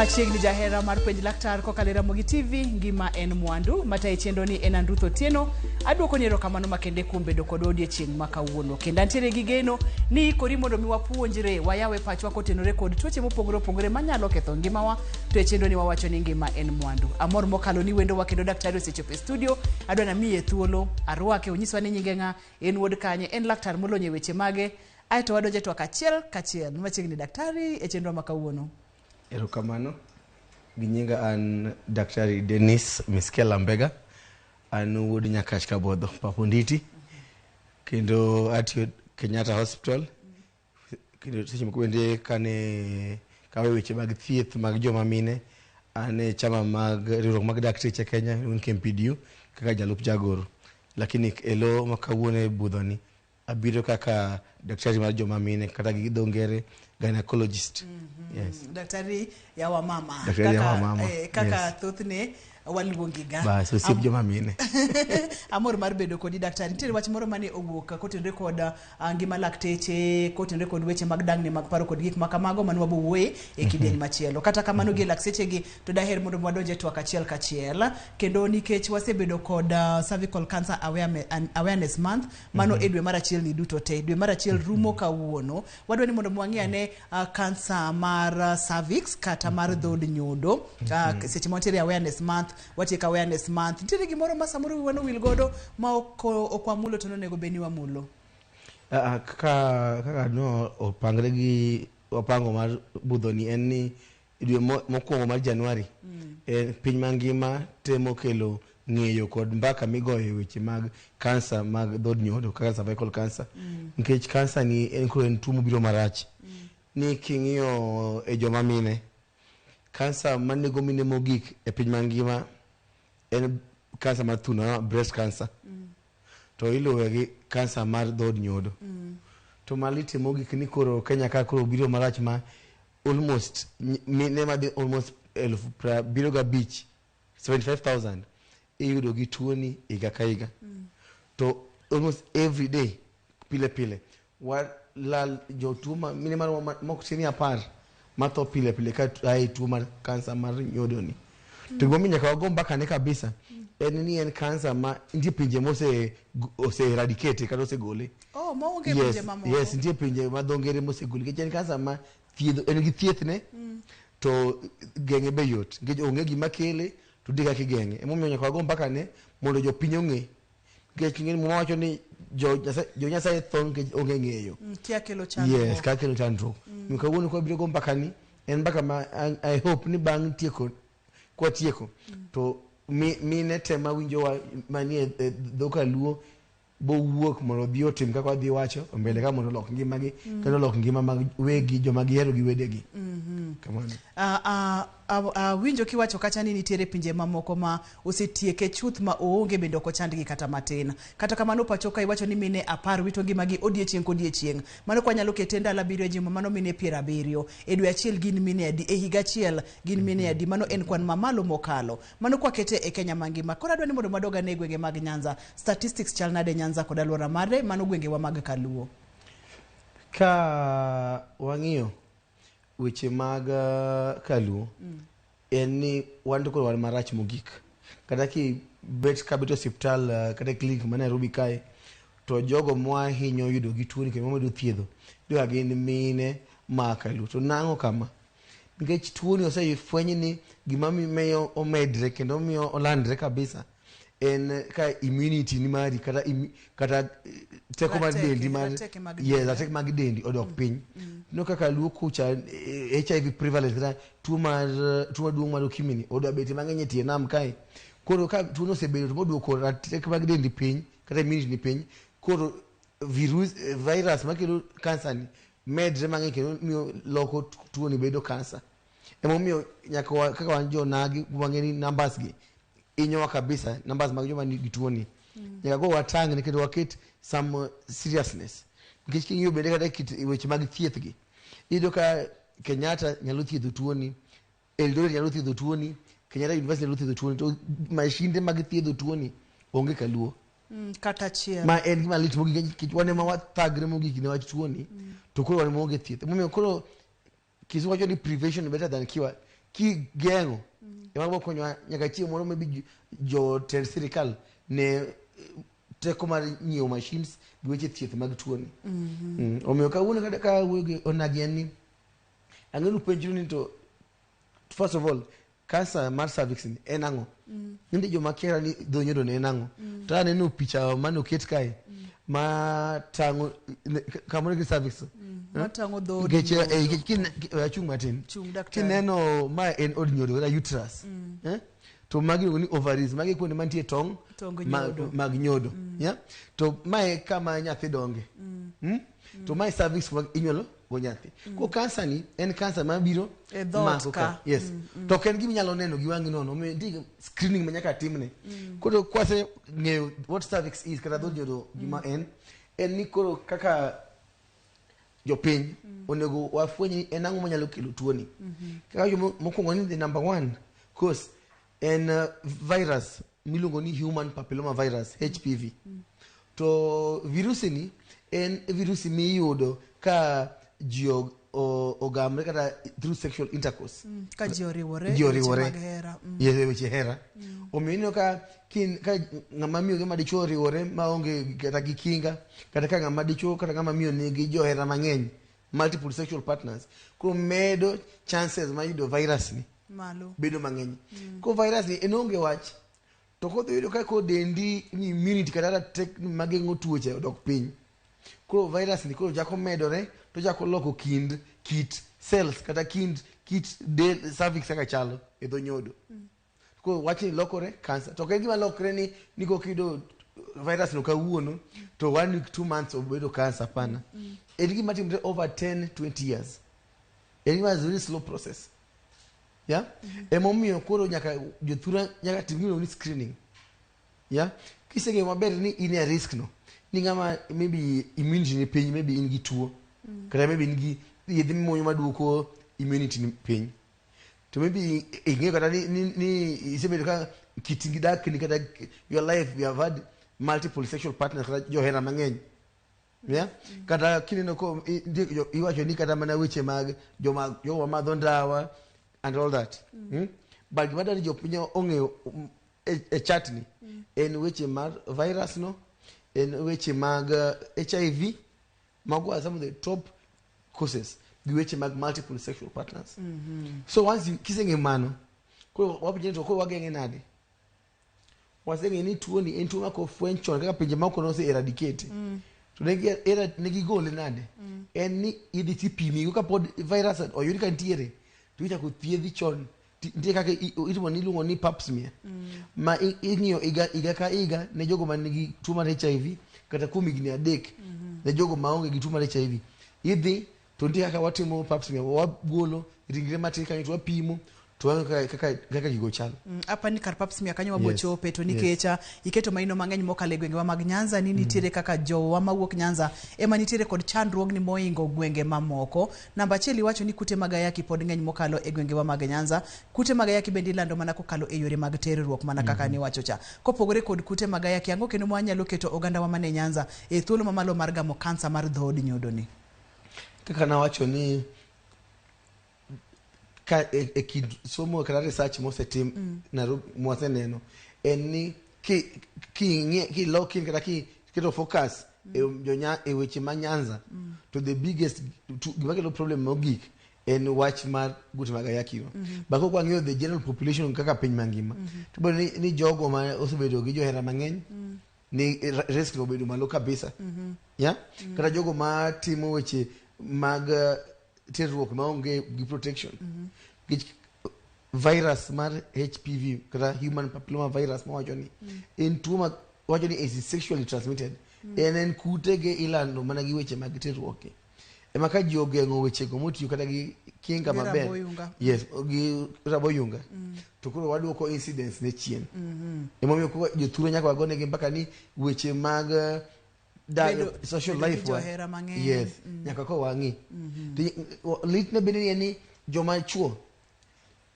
Machiegni jahera mar Penj Laktar kokalo e Ramogi TV, ngima en mwandu. Matayi chenro ni en An Ruth Otieno. Aduoko ni erokamano makende kuom bedo kodwa odiechieng' ma kawuono. Kendo antiere gi geno ni ikori mondo mi wapuonjre, wayawe pachwa kotenore kod tuoche mopogore opogore manyalo ketho ngimawa. To e chenro ni wawacho ni ngima en mwandu. Amor mokalo ni wendowa kendo daktari osechopo e studio. Adwa namiye thuolo, arwake, onyiswa ni nyinge ng'a, en wuod kanye, en laktar molony e weche mage. Aeto wadonjo e twak achiel kachiel. Machiegni daktari e chenro ma kawuono. Erokamano. Gi nyinga an Daktari Dennis Miskela Mbega. An wuod Nyakach Kabodho, Paponditi. Kendo atiyo Kenyatta Hospital. Kendo seche moko bende kane kawe weche mag thieth mag joma mine, an e chama mag riwruok mag dakteche Kenya, iluongo ni KMPDU, kaka jalup jagoro. Lakini e lo ma kawuono e budhoni, abiro kaka daktari mar joma mine kata gi dho ngere gynecologist. Yes. Daktari ya wamama. Daktari ya wamama, Kaka yes. thothne waluongiga. Bas, osiep joma mine. Amor mar bedo kodi daktari. Nitiere wach moro mane owuok kotenore kod ngima lakteche, kotenore kod weche mag dangni mag paro kod gik ma kamago mane wabo wuoye e kidieny machielo. Kata kamano gi e lak sechegi to daher mondo wadonj e twak achiel kachiel. Kendo nikech wasebedo kod Cervical Cancer Awareness Month, mano e dwe mar achiel ni duto te. Dwe mar achiel rumo kawuono. Wadwa ni mondo wang'i ane kansa mar cervix kata mar dhod nyodo. Seche ma wantiere awareness month, watieko awareness month. Nitiere gimoro ma samoro wiwa nowil godo ma ok wamulo to nonego bed ni wamulo. Kaka no opangre gi opango mar budhoni en ni dwe mokwongo mar Januari, piny mangima temo kelo ng'eyo kod mbaka migoyo e weche mag kansa mag dhod nyodo kaka cervical cancer. Nikech kansa ni en koro en tuo mobiro marach. Ni king'iyo e joma mine, kansa manego mine mogik e piny mangima en kansa mar thuno, breast cancer. To iluwe gi kansa mar dhod nyodo. To malit mogik ni koro Kenya ka koro biro marach ma almost mine madhi almost 75,000, 75,000 iyudo gi tuoni higa ka higa. To almost every day, pile pile, walal jotuo ma mine maromo mok tin 10 matho pile pile ka ae tuo mar kansa mar nyodo ni. To gimomiyo nyaka wago mbaka ne kabisa en ni en kansa ma nitie pinje mose ose eradicate kata osegole. Oh, maonge pinje mamoko. Yes, nitie pinje ma dho ngere mosegole nikech en kansa ma thiedho en gi thiethne to geng'e be yot nikech onge gima kele to nitie kaka igeng'e. Emomiyo nyaka wago mbaka ne mondo jopiny ong'e. Nikech ing'e ni Muma wacho ni jo Nyasaye tho nikech onge ng'eyo. Kia kelo chandruok. Yes, kia kelo chandruok. Kawuono kwa biro go mbaka ni en mbaka ma I hope ni bang' tieko kwatieko to mine te mawinjowa manie dho Kaluo bowuok mondo odhi otim kaka wadhi wacho mbele ka mondo olok ngimagi kendo olok ngima mag wegi joma gihero gi wedegi. Kamano. Winjo kiwacho kacha ni nitiere pinje mamoko ma osetieke chuth ma oonge bende ok ochandgi kata matin. Kata kamano pacho ka iwacho ni mine 10 wito ngimagi odiechieng' kodiechieng'. Mano kwa nyalo kete ndalo 7 e juma, mano mine 70. E dwe achiel gin mine adi, e higa achiel gin mine adi, mano en kwan mamalo mokalo. Mano kwa kete e Kenya mangima. Koro adwa ni mondo wadog ane e gwenge mag Nyanza. Statistics chal nade Nyanza kod alwora mare, mano gwengewa mag Kaluo. Ka wang'iyo weche mag Kaluo, en ni wan to koro wan marach mogik. Kata ki bet ka bet osiptal kata clinic ma Nairobi kae, to jogo mwahinyo yudo gi tuoni kendo mwamedo thiedho, iyudo ka gin mine ma Kaluo. To nang'o kama? Nikech tuoni osefweny ni gima miyo omedre kendo miyo olandre kabisa en ka immunity ni mari kata kata teko mar dendi mar Rateke mag yes, dendi. rateke mag dendi odok piny. No kaka Luo kucha, HIV prevalence kata tuo mar tuo maduong' mar ukimwi ni odwa betie mang'eny e tie nam kae. Koro ka tuo no osebedo to moduoko rateke mag dendi piny kata immunity ni piny, koro virus makelo kansa ni medre mang'eny kendo miyo loko tuo ni bedo kansa. Emomiyo nyaka kaka wan jonagi wang'e ni numbers gi inyowa kabisa, numbers mag joma nigi tuo ni. Nyaka go watang' ni kendo waket some seriousness. Nikech king'iyo bende kata kit weche mag thieth gi, iyudo ka Kenyatta nyalo thiedho tuo ni, Eldoret nyalo thiedho tuo ni, Kenyatta University nyalo thiedho tuo ni, to mashinde mag thiedho tuo ni onge Kaluo. Kata achiel. Ma en gima lit mogik nikech wan ema wathagre mogik ne wach tuo ni, to koro wan ema waonge thieth. Emomiyo koro Kisumu wacho ni prevention is better than cure. Kigeng'o ema biro konyowa nyaka chieng' moro maybe jotend sirikal ne teko mar nyiewo machines gi weche thieth mag tuoni. Omiyo kawuono kata ka awuoyo gi onagi en ni ang'e ni upenjru ni to first of all cancer mar cervix ni en ang'o? Nitie joma kia ni dho nyodo ni en ang'o. To aneno picha mane oket kae ma tang'o kamoro gi cervix. Matang'o dho od Nikech, nyodo. Nikech achung' matin. Chung' daktari. Kineno ma en od nyodo kata uterus. Eh? To magi iluongo ni ovaries, magi kuonde mantie tong' Tong nyodo. Mag nyodo. Yeah? To mae kama nyathi donge. To mae cervix kuma inyuolo go nyathi. Ko kansa ni en kansa mabiro E dhoot mako ka. Yes. To ok en gima inyalo neno gi wang'i nono. Omiyo nitie screening ma nyaka timne. Koro kwase ng'eyo what cervix is kata dhood nyodo gima en, en ni koro kaka jopiny onego wafweny ni en ang'o manyalo kelo tuoni. Kaka wacho mokwongo ni the number one cause en virus miluongo ni human papilloma virus, HPV. To virusi ni en virusi miyudo ka ji ogamre kata through sexual intercourse. Ka ji oriwore Ji e weche oriwore. mag hera. Yes, e weche hera. Omiyo ineno ka ka ng'ama miyo gi ng'ama dichuo oriwore maonge kata gi kinga, kata ka ng'ama dichuo kata ng'ama miyo nigi johera mang'eny, multiple sexual partners, koro medo chances mar yudo virus ni malo bedo mang'eny. Ko virus ni en onge wach, to kodhi yudo ka ko dendi ni immunity kata tek mageng'o tuoche odok piny. Koro virus ni koro chako medore to chako loko kind kit cells kata kind kit del cervix kaka chalo e dho nyodo. Koro wach ni lokore cancer. To ok en gima lokre ni kokiyudo virus no kawuono to 1 week 2 months obedo cancer, hapana. En gima timre over 10 20 years. En gima is a very slow process. Yeah? Emomiyo koro nyaka jothura nyaka tim gimiluongo ni screening. Yeah? Kiseng'eyo maber ni in e risk no, ni ng'ama maybe immunity ni piny, maybe in gi tuo. Kata maybe in gi yedhe mimuonyo maduoko immunity ni piny. To maybe ing'eyo kata ni isebedo ka kit gi dakni kata your life you have had multiple sexual partners kata johera mang'eny. Yeah? Kata kineno ko iwacho ni kata mana weche mag joma jogo madho ndawa and all that. But gima dwaro ni jopiny ong'eyo e chat ni en weche mar virus no, en weche mag HIV, mago are some of the top causes, gi weche mag multiple sexual partners. So once you kiseng'eyo mano, koro wapenjo ni to koro wageng'e nade? Waseng'eyo ni tuo ni en tuo ma kofweny chon kaka pinje moko nose eradicate. To ne gigole nade? En ni idhi tipimi kapod virus oyud ka nitiere to ichako thiedhi chon. Nitie kaka itimo ni iluongo ni pap smear. Ma ing'iyo higa ka higa ne jogo man nigi tuo mar HIV kata kuom higni 3 ne jogo maonge gi tuo mar HIV. Idhi to nitie kaka watimo pap smear, wagolo ringre matin kanyo to wapimo to wang'iyo kaka gigo chal. Apa ni kar pap smear kanyo wabo chope to nikech iketo maino mang'eny mokalo e gwengewa mag Nyanza ni nitiere kaka jowa mawuok Nyanza ema nitiere kod chandruogni moingo gwenge mamoko. Namba achiel iwacho ni kute mag ayaki pod ng'eny mokalo e gwengewa mag Nyanza. Kute mag ayaki bende ilando mana kokalo e yore mag terruok mana kaka niwacho cha. Kopogore kod kute mag ayaki, ang'o kendo mwanyalo keto ogandawa mane Nyanza e thuolo mamalo mar gamo kansa mar dhood nyodoni? Kaka nawacho ni ka e kind somo kata research mosetim Nairobi mwaseneno en ni ki lock in kata ki keto focus e weche ma Nyanza to the biggest gima kelo problem mogik en wach mar kute mag ayaki no. But kok wang'iyo the general population kaka piny mangima, to ibiro ni jogo ma osebedo gi johera mang'eny ni risk no obedo malo kabisa. Yeah? Kata jogo ma timo weche mag terruok maonge gi protection. Nikech virus mar HPV kata human papilloma virus mawacho ni en tuo ma wacho ni is sexually transmitted. En kute ge ilando mana gi weche mag terruok gi. Ema ka ji ogeng'o wechego motiyo kata gi kinga Gi maber. raboyunga. Yes, gi raboyunga. To koro waduoko incidence ne chien. Emomiyo koro jothuro nyaka wagonegi mbaka ni weche mag social Bedo gi life wa. johera mang'eny. Yes, nyaka ko wang'i. To lit ne bende ni en ni joma chuo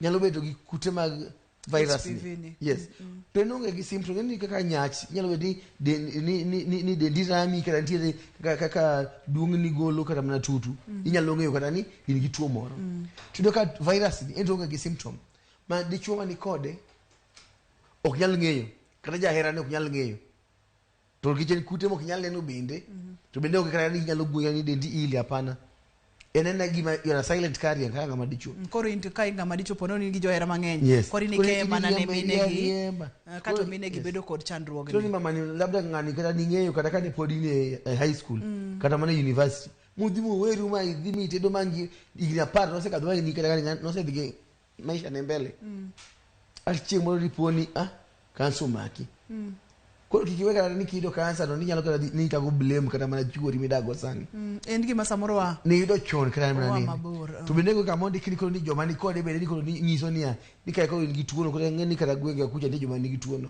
nyalo bedo gi kute mag virus HPV ni ni. Yes, to en onge gi symptom. Ng'eni kaka nyach inyalo bedo ni ni dendi rami, kata nitiere kaka duong'ni golo kata mana tutu, inyalo ng'eyo kata ni in gi tuo moro. To iyudo ka virus ni en to onge gi symptom, ma dichuo mani kode ok nyal ng'eyo, kata jaherane ok nyal ng'eyo, to nikech en kute mok nyal neno bende. To bende onge kata ni inyalo gweyo ni dendi ili, hapana, en ena gima you are a silent carrier kaka ng'ama dichuo. Koro in to ka in ng'ama dichuo, po nono in gi johera mang'eny, koro in Koro ike mana ne iriembo, minegi, iriemba. Kato Koro- minegi bedo kod chandruogni. Koro ni mamani labda ng'ani kata ning'eyo kata kane pod in e high school kata mana e university, mudhi muweru ma idhi mitedo mangi higni 10 nosekadho, ma in kata kane nosedhi gi maisha ne mbele, ati chieng' moro dipo ni kansa omaki. Koro kik iwe kata ni kiyudo kansa to ninyalo kata ni itago blame kata mana chuori midago sani. En gima samoro wa niyudo chon kata mana Oa nini. mabor, ah. To bende go kama ondiki ni koro ni joma ni kode bende ni koro ni nyiso niya ni kae koro in gi tuono, koro ng'e ni kata gwenge kucha nitie joma nigi tuono.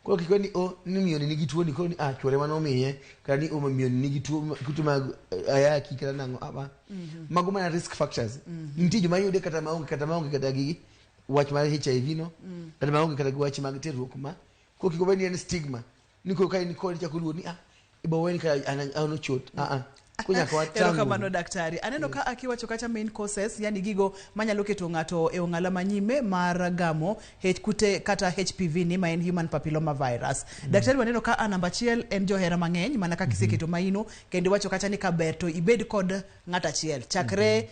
Koro kik we ni o ni miyo ni nigi tuoni, koro ni chuore mane omiye, kata ni o miyo ni nigi tuo kute mag ayaki kata nang'o apa. Mago mana risk factors. Nitie joma yude kata maonge kata gi wach mar HIV no, kata maonge kata gi wach mag terruok ma. Koro kik obed ni en stigma ni koro ka in kode chako luor ni ibo weni kata an ochot. Koro nyaka watang' Erokamano, uru. daktari. Aneno ka akiwacho kacha main causes, yani gigo manyalo keto ng'ato e ong'ala manyime mar gamo H kute kata HPV ni, ma en human papilloma virus. Daktari, waneno ka a namba achiel en johera mang'eny, mana kaka iseketo maino, kendo iwacho kacha ni kaber to ibed kod ng'at achiel chakre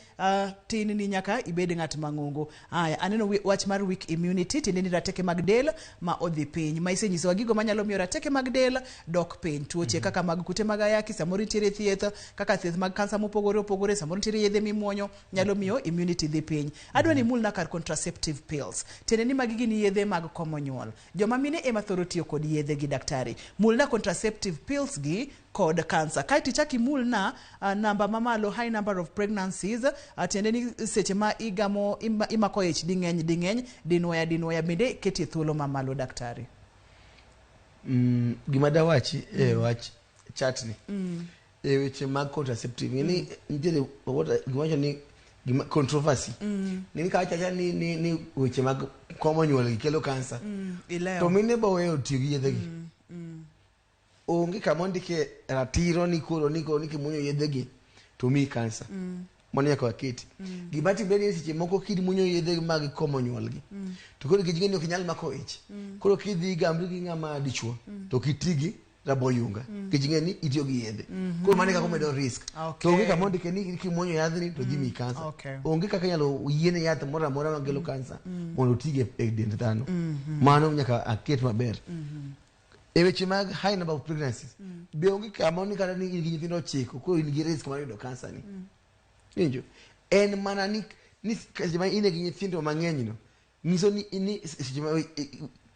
tin ni nyaka ibed ng'at mang'ongo. Aya, aneno wach mar weak immunity, tiende ni rateke mag del ma odhi piny, ma isenyisowa gigo manyalo miyo rateke mag del dok piny, tuoche kaka mag kute mag ayaki, samoro nitiere thieth kaka thieth mag kansa mopogore opogore, samoro nitiere yedhe mimuonyo nyalo miyo immunity dhi piny. Adwa ni imulna kar contraceptive pills, tiende ni magi gin yedhe mag komo nyuol, joma mine ema thoro tiyo kod yedhe gi. Daktari, mulna contraceptive pills gi kod kansa, kaeto ichak imulna namba mamalo, high number of pregnancies, tiende ni seche ma igamo imako ich ding'eny ding'eny, dinwoya dinwoya, bende ketie thuolo mamalo, daktari. Gima dawachi e wach chat ni e weche mag contraceptive ni nitiere gimawacho ni gima controversy ni kawacha ni weche mag komo nyuol gi kelo kansa, ilewo to mine bo weyo tiyo gi yedhe gi. Onge kama ondike ratiro ni koro ni kimuonyo yedhe gi to miyi kansa. Mano nyaka waketi. Gima timre ni seche moko kimuonyo yedhe mag komo nyuol gi, to koro nikech ing'e ni ok inyal mako ich, koro kidhi gamri gi ng'ama dichuo to ok iti gi raboyunga nikech ing'e ni itiyo gi yedhe, koro mano e kaka omedo risk. To onge kama ondike ni kimuonyo yadhni to dhi miyi kansa. Onge kaka inyalo yiene yath moro amora makelo kansa mondo otige e dend dhano. Mano nyaka aket maber. E weche mag high number of pregnancies, be onge kama ni kata ni in gi nyithindo 9 koro in gi risk mar yudo kansa ni. Winjo? En mana ni seche ma in gi nyithindo mang'eny no nyiso ni seche ma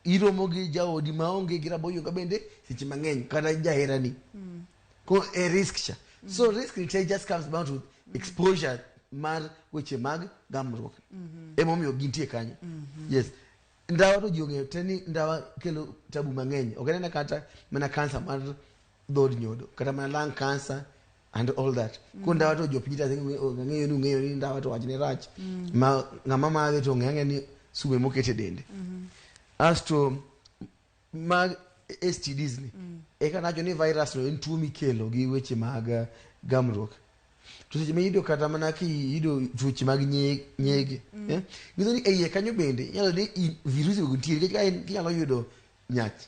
iromo gi jaodi maonge gi raboyunga bende seche mang'eny kata jaherani, ko e risk cha. So risk ni te just comes down to exposure mar weche mag gamruok, emomiyo gintie kanyo. Yes, ndawa to ji ong'eyo te ni ndawa kelo tabu mang'eny, ok en kata mana kansa mar dhod nyodo, kata mana lung cancer and all that. Ko ndawa to jopiny te ang'eyo ni ung'eyo ni ndawa to wachne rach, ma ng'ama madhe to ong'e ang'e ni sume mokete dende. Asto mag STDs ni, eka nacho ni virus no en tuo mikelo gi weche mag gamruok. To seche miyudo kata mana kiyudo tuoche mag nyege, nyiso ni e iye kanyo bende inyalo ni virusi go nitie, nikech ka in inyalo yudo nyach,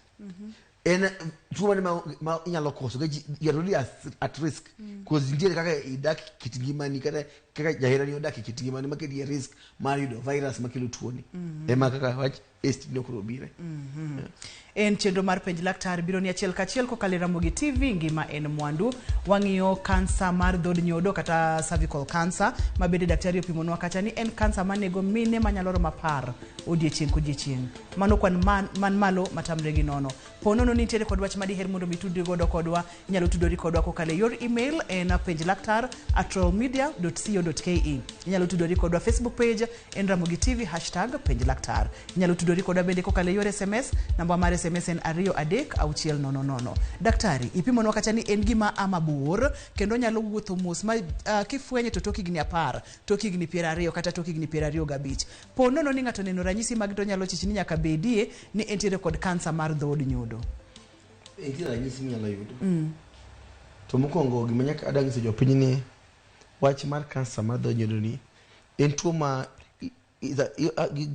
en tuo mane ma inyalo koso nikech you are already at risk, cause nitiere kaka idak kit ngimani kata kaka jaherani odak e kit ngimani maketi e risk mar yudo virus makelo tuoni. Ema kaka wach STD no koro bire. En chenro mar Penj Laktar biro ni achiel kachiel kokalo e Ramogi TV. Ngima en mwandu. Wang'iyo kansa mar dhod nyodo kata cervical cancer, ma bende daktari opimonwa kacha ni en kansa manego mine manyalo romo 10 odiechieng' kodiechieng'. Mano kwan man malo matamre gi nono. Po nono ni nitiere kod wach. madiher mondo mi tudri godo kodwa, inyalo tudori kodwa kokalo e yor email en penjlaktar@royalmedia.co.ke. Inyalo tudori kodwa Facebook page en Ramogi TV hashtag penjlaktar. Inyalo tudori kodwa bende kokalo e yor SMS, namba mar SMS en 23600. Daktari, ipimonwa kacha ni en gima a mabor kendo nyalo wuotho mos ma kifwenye to tok higni 10, tok higni 20 kata tok higni 25. Po nono ni ng'ato oneno ranyisi mag to nyalo chich ni nyaka bedie ni entiere kod kansa mar dhood nyodo. Nitie ranyisi minyalo yudo. To mokwongo gima nyaka adwa nyiso jopiny ni wach mar kansa mar dhood nyodo ni en tuo ma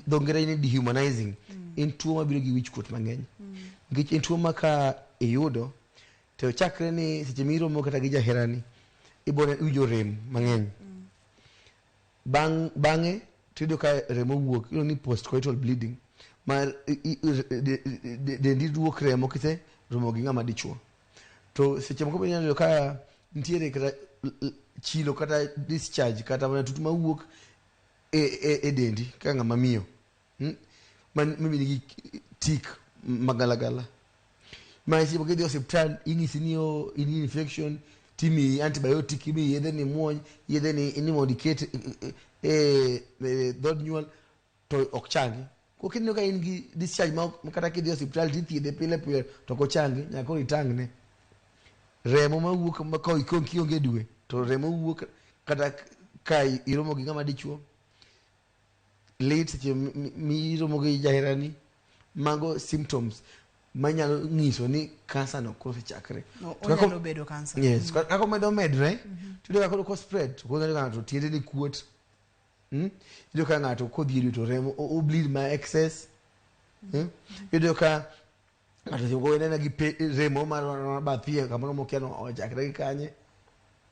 dho ngere ni dehumanizing. En tuo mabiro gi wichkuot mang'eny. Nikech en tuo ma ka iyudo to chakre ni seche miromo kata gi jaherani ibone iwinjo rem mang'eny. Bang'e tiyudo ka remo wuok, iluongo ni postcoital bleeding, ma dendi wuok remo kise romo gi ng'ama dichuo. To seche moko be inyalo yudo ka nitiere kata chilo kata discharge kata mana tutu mawuok e dendi ka ng'ama miyo, ma nigi tik magalagala. Ma seche moko idhi e osiptal inyisi ni in gi infection, timiyi antibiotic, imiyi yedhe ni muony, yedhe ni mondo iket e dhood nyuol to ok changi. Koro kineno ka in gi discharge ma kata kidhi e osiptal tithiedhe pile pile to ok ochangi, nyaka koro itang'ne. Remo mawuok ma ka kionge dwe to remo wuok kata ka iromo gi ng'ama dichuo, lit seche miromo gi jaherani, mago symptoms manyalo nyiso ni kansa no koro osechakre. Onyalo bedo kansa. Yes, kaka omedo medre, tiyudo ka koro ko spread, to koro ng'ato tiende ni kuot. Iyudo ka ng'ato kodhi e dwe to remo o bleed ma excess. Iyudo ka ng'ato seche moko nena gi remo mar bathie kamoro mokia no ochakre gi kanye.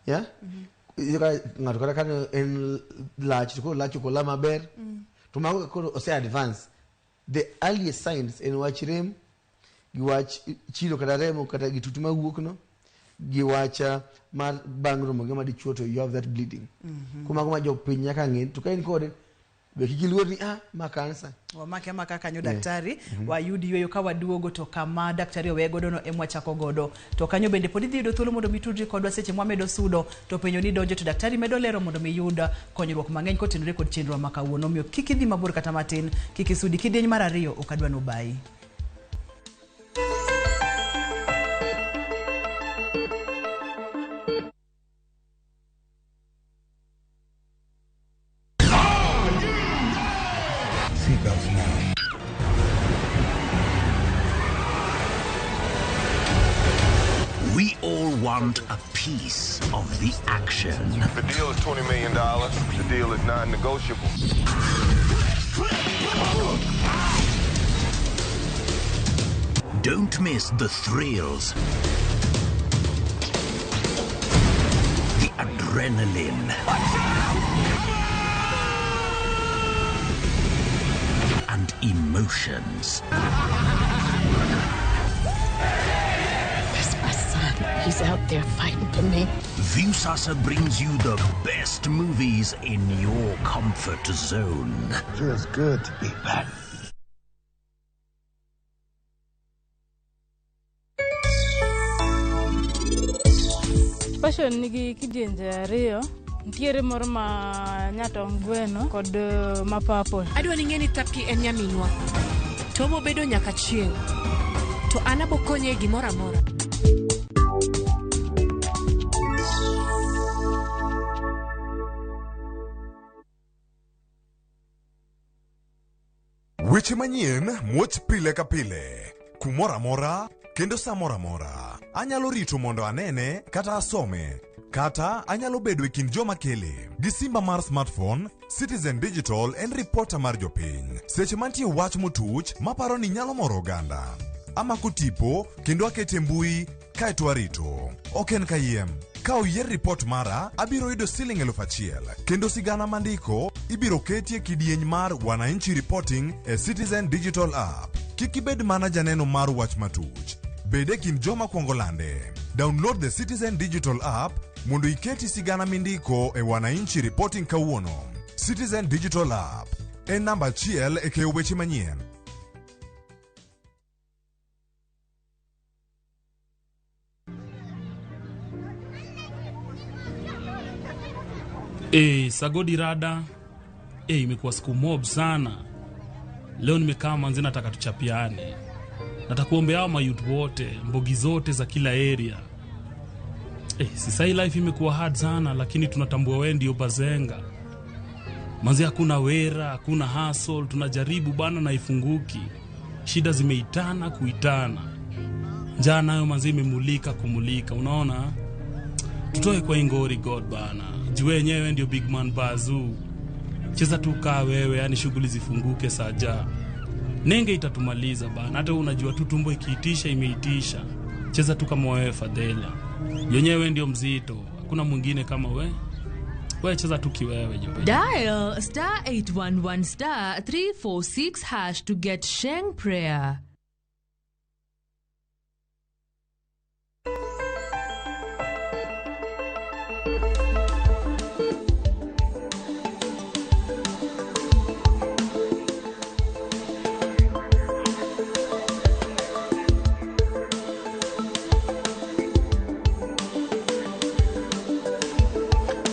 Yeah? Iyudo ka ng'ato kata ka en lach to koro lach ok ola maber. To mago koro ose advance. The earliest signs en wach rem, gi wach chilo kata remo kata gi tutu mawuok no, gi wach mar bang' romo gi ng'ama dichuo to you have that bleeding. Koro mago ma jopiny nyaka ng'e to ka in kode be kik iluor ni ma kansa. Wamake amaka kanyo daktari, wayud yweyo ka waduogo to kama daktari oweye godo no ema wachako godo. To kanyo bende pod idhi yudo thuolo mondo mi tudri kodwa seche mwamedo sudo to penjo ni donjo to daktari medo lero mondo mi yud konyruok mang'eny kotenore kod chenro ma kawuono. Omiyo kik idhi mabor kata matin, kik isudi kidieny mar 2 ok adwa nobayi. Seatbelts now. We all want a piece of the action. The deal is $20 million. The deal is non-negotiable. Don't miss the thrills, the adrenaline, and emotions. That's my son. He's out there fighting for me. Viusasa brings you the best movies in your comfort zone. Feels good to be back. Passion nigi kidienje ariyo. Nitiere moro ma nyatong' gweno kod ma purple. Adwa ni ng'e ni Thapki en nyaminwa. To obobedo nyaka chieng'. To an abokonye e gimoro amora. Weche manyien muoch pile ka pile, kumoro amora kendo sa moro amora. Anyalo rito mondo anene kata asome, kata anyalo bedo e kind joma kele. Gi simba mar smartphone, Citizen Digital en ripota mar jopiny. Seche mantie wach motuch maparo ni nyalo moro oganda. Amako tipo kendo akete mbui kaeto arito. Ok en kayiem. Ka oyier ripot mara, abiro yudo siling 1000 kendo sigana mandiko ibiro ketie kidieny mar Wananchi Reporting e Citizen Digital App. Kik ibed mana janeno mar wach matuch. Bed e kind joma kwongo lande. Download the Citizen Digital App mondo iketi sigana mindiko e Wananchi Reporting kawuono. Citizen Digital App en namba 1 e keyo weche manyien. Sagodi rada. Imekuwa siku mob sana. Leo nimekaa manzi, nataka tuchapiane. Nataka kuombea hao mayouth wote, mbogi zote za kila area. Sasa hii life imekuwa hard sana, lakini tunatambua wewe ndio bazenga. Manzi hakuna wera, hakuna hustle, tunajaribu bana na ifunguki. Shida zimeitana kuitana. Njaa nayo manzi imemulika kumulika, unaona? Tutoe kwa ingori God bana. Juu wenyewe ndio big man bazoo. Cheza tu kaa wewe, yani shughuli zifunguke saja. Nenge itatumaliza bana. Hata unajua tu tumbo ikiitisha imeitisha. Cheza tu kama wewe Fadhela. Yenyewe ndio mzito. Hakuna mwingine kama we. Wewe cheza tu kiwewe jope. Dial star 811 star 346 hash to get Sheng Prayer.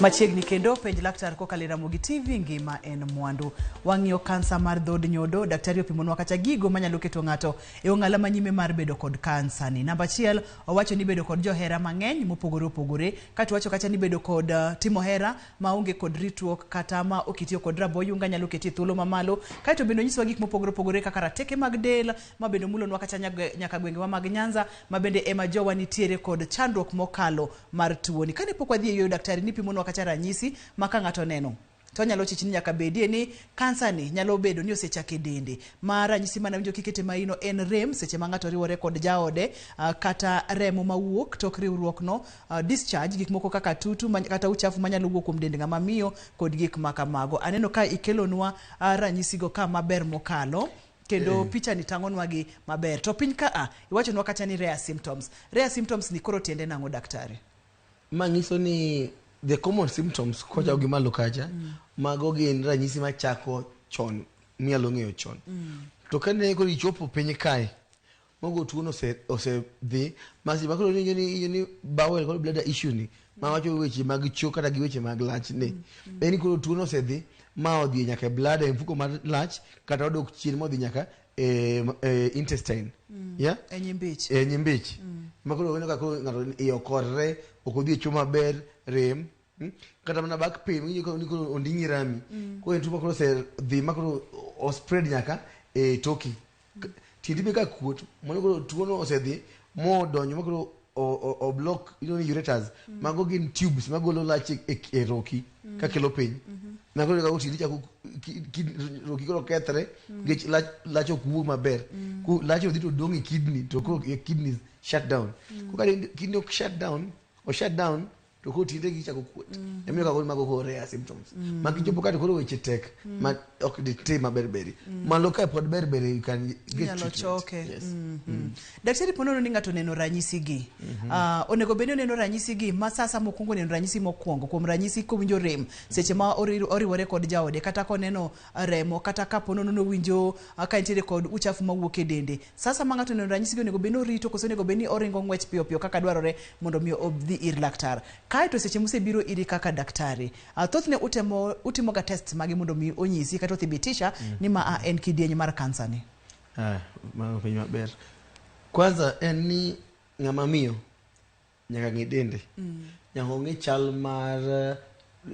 Machiegni kendo penj laktar kokalo e Ramogi TV ngima en mwandu. Wang'iyo kansa mar dhod nyodo, daktari opimonwa kata gigo manyalo keto ng'ato e ong'ala manyime mar bedo kod kansa ni. Namba achiel, owacho ni bedo kod johera mang'eny mopogore opogore, kato wacho kacha ni bedo kod timo hera maonge kod ritruok kata ma okitiyo kod raboyunga nyalo keti thuolo mamalo. Kato bende onyisowa gik mopogore opogore kaka rateke mag del ma bende mulonwa kata nyaka gwengewa mag Nyanza ma bende ema jowa nitiere kod chandruok mokalo mar tuoni. Kane pok wadhi e yo daktari nipimonwa kata ranyisi ma ka ng'ato neno to nyalo chich ni nyaka bedie ni kansa ni nyalo bedo ni osechake dende. Ma ranyisi mana winjo kikete maino en rem seche ma ng'ato riwore kod jaode, kata remo mawuok tok riwruok no, discharge gik moko kaka tutu kata uchafu manyalo wuok kuom dend ng'ama miyo kod gik ma kamago. Aneno ka ikelonwa ranyisigo ka maber mokalo. Kendo picha ni tang'onwa gi maber. To piny ka iwachonwa kata ni rare symptoms. Rare symptoms ni koro tiende nang'o daktari? Ma nyiso ni the common symptoms kocha gi malo kacha, mago gin ranyisi machako chon, minyalo ng'eyo chon. To kane koro ichopo piny kae, mago tuo no osedhi, masi makoro ni ni bowel kod bladder issue ni, ma wacho weche mag choo kata gi weche mag lach ni. En koro tuo no osedhi ma odhi nyaka e bladder, e mfuko mar lach, kata odok chien modhi nyaka e intestine. Yeah? E nyimbich. E nyimbich. Ma koro ineno ka koro ng'ato iye okorre, ok odhi e choo maber, rem. Kata mana back pain, winjo ni koro onding'i rami. Koro en tuo ma koro osedhi ma koro o spread nyaka e toki. Tiendi be ka kuot, mano koro tuo no osedhi modonjo ma koro o block, you know, ureters. Mago gin tubes magolo lach e roki kakelo piny. Ma koro ka tiendi chako roki koro kethre, nikech lach ok wuog maber. Lach odhi to dong' e kidney, to koro kidneys shut down. Koro ka kidney ok shut down, o shut down, to koro tiende gi chako kuot. Emiyo ka koro mago koro rare symptoms. Ma kichopo ka to koro weche tek, ma ok ditim maber beri. Malo ka pod ber beri, you can get Inyalo treatment. choke. Yes. Daktari, po nono ni ng'ato oneno ranyisi gi. Onego bed ni oneno ranyisi gi ma sasa mokwongo oneno ranyisi mokwongo. Kuom ranyisi kowinjo rem seche ma oriwore kod jaode, kata koneno remo, kata kapo nono nowinjo ka nitiere kod uchafu mawuok e dende. Sasa ma ng'ato oneno ranyisi gi onego bed ni orito koso onego bed ni oringo ng'wech piyo piyo kaka dwarore mondo mi odhi ir laktar. Kaeto seche mosebiro iri kaka daktari, thothne utimo ga test mage mondo mi onyisi kata othibitisha ni ma en kidieny mar kansa ni? Mano penjo maber. Kwanza en ni ng'ama miyo nyaka ng'i dende. Nyaka ong'e chal mar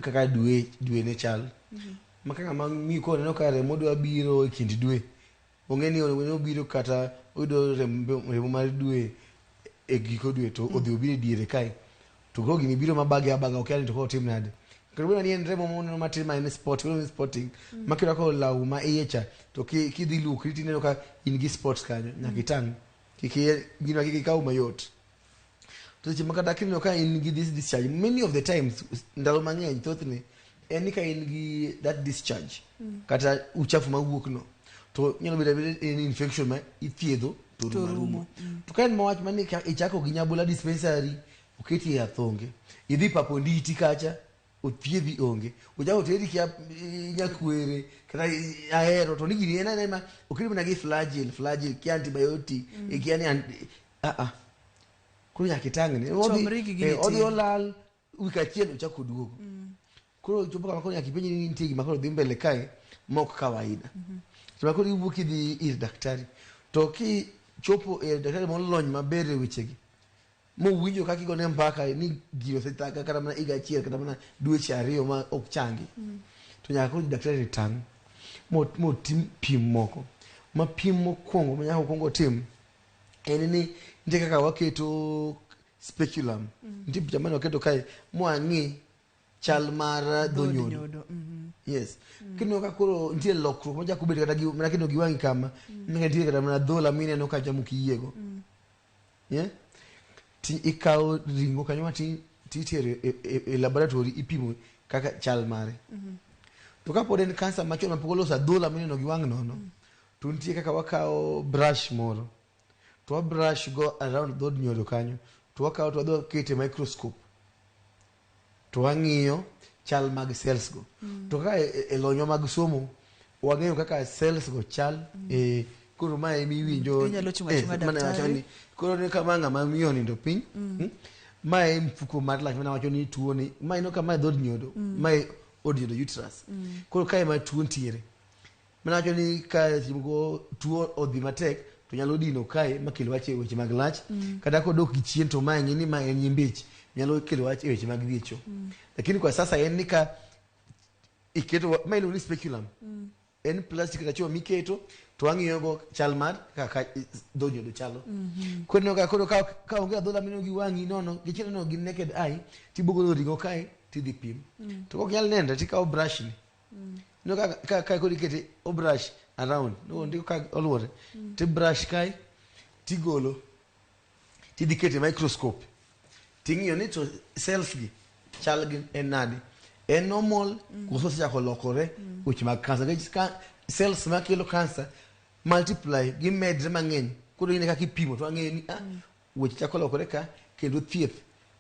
kaka dwe ne chal. Ma ka ng'ama miyo koneno ka remo dwa biro e kind dwe, ong'e ni obiro kata oyudo remo mar dwe e giko dwe to odhi obiro e diere kae. To koro gini biro mabage abaga, ok ni to koro otim nade. Kendo bende ni en remo moneno matin ma en spot, koro en spotting. Ma kirwako law ma iye cha, to kidhi luokri tineno ka in gi spots kanyo, nyaka itang'. Kik gino kik ikaw mayot. To seche ma kata kineno ka in gi this discharge, many of the times, ndalo mang'eny thothne, en ni ka in gi that discharge, kata uchafu mawuok no, to nyalo bedo abeda en infection ma ithiedho to To rumo. rumo. To ka en mawach mani ichako gi Nyabola dispensary, oketi e yath onge. Idhi Paponditi kacha, othiedhi onge. Ochako oteri kia Nyakwere, kata Ahero, to ni gini en aena ma oketi mana gi flagyl, kia antibiotic, kia ni Koro nyaka itang'ni. Chomri gi gini Odhi tin. olal, wik achiel ochako oduogo. Koro chopo kama koro nyaka ipenji ni nitie gima koro dhi mbele kae ma ok kawaida. To ma koro iwuok idhi ir daktari. To kichopo e daktari molony maber e wechegi, mowinjo kaka igone mbaka ni gino osethaga kata mana higa achiel kata mana dweche 2 ma ok changi. To nyaka koro daktari tang' motim pim moko. Ma pim mokwongo ma nyaka okwong otim en ni nitie kaka waketo speculum. Nitie picha mane waketo kae mwang'i chal mar dho nyodo. Yes. Kineno ka koro nitie lokruok machako bet kata gi mana kineno gi wang'i kama, mm. Nitie kata mana dhola mineno kacha mokiyiego. Yeah? Ti ikawo ring'o kanyo matin titero e laboratory ipimo kaka chal mare. To kapod en kansa machon mapok oloso adhola mineno gi wang' nono, to nitie kaka wakawo brush moro to wa brush go around dhood nyodo kanyo to wakawo to wadhi wakete e microscope to wang'iyo chal mag cells go. To kaka e lonywa mag somo wang'eyo kaka cells go chal. Koro mae emiwinjo Inyalo chung' achung'a mane awacho daktari. ni koro ni kama ng'ama miyo onindo piny. Mae e mfuko mar lach mane awacho ni tuo ni mae ineno ka mae dhood nyodo. Mae od nyodo uterus. Koro kae ema tuo ntiere. Mane awacho ni ka seche moko tuo odhi matek to nyalo dino kae makel wach e weche mag lach. Kata kodok gi chien to mae ng'e ni mae en nyimbich nyalo kelo wach e weche mag riecho. Lakini kwa sasa en ni ka iketo ma iluongo ni speculum. En plastic kata chuma miketo to wang'iyo go chal mar kaka dho nyodo chalo. Koro ineno ka koro ka onge adhola mineno gi wang'i nono gichiel neno gi naked eye tibogolo ring'o kae tidhi pim. To kok nyal nenre tikawo brush ni. No ka koro ikete o brush around no ndiko ka oluore ti brush kae tigolo tidhi kete microscope ting'iyo ni to cells gi chal gi en nade, en normal koso osechako lokore weche mag kansa. Nikech ka cells makelo kansa multiply gimedre mang'eny, koro ine kaka ipimo to wang'eyo ni weche chako lokore ka kendo thieth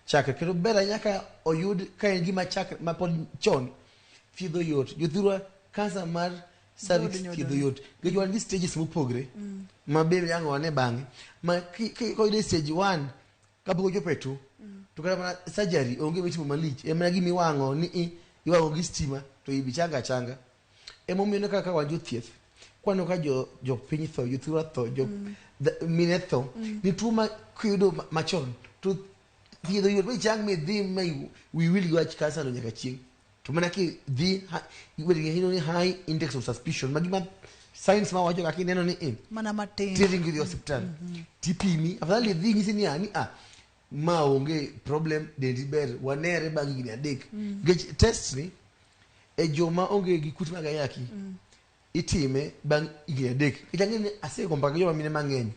chakre. Kendo ber ahinya ka oyud ka en gima chakre mapod chon, thiedho yot. Jothurwa, kansa mar cervix thiedho yot nikech wan gi stages mopogre ma be ang' wane bang'e. Ma koyude stage 1 kapok ochopo e 2 to kata mana surgery onge mitimo malich, en mana gima iwang'o ni iwang'o gi stima to ibi changa achanga. Emomiyo kaka wan jothieth kwaneno ka jopiny tho, jothurwa tho, mine tho, ni tuo ma kiyudo machon to thiedho yot michang midhi ma wiyi wil gi wach kansa no nyaka chieng'. To mana kidhi ibedo gi ni high index of suspicion, ma gima science ma wacho kaka ineno ni mana matin tiringo idhi osiptal tipimi, afadhali idhi nyisi ni ni ma onge problem, dendi ber, wanere bang' higni 3. Nikech test ni e joma onge gi kute mag ayaki itime bang' higni 3. Nikech ang'eyo ni asego mbaka gi joma mine mang'eny